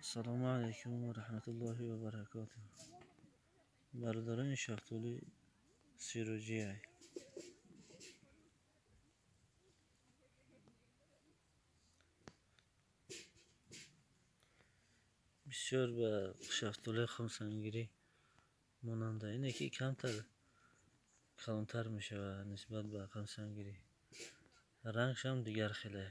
Ассалому алайкум ва раҳматуллоҳи ва баракотуҳ. Бародарони, шафтоли сироҷиай. Бисёр ба шафтолии хумсангирӣ монанда, ине ки камтар калонтар мешавад нисбат ба хумсангирӣ. Рангшам дигар хеле.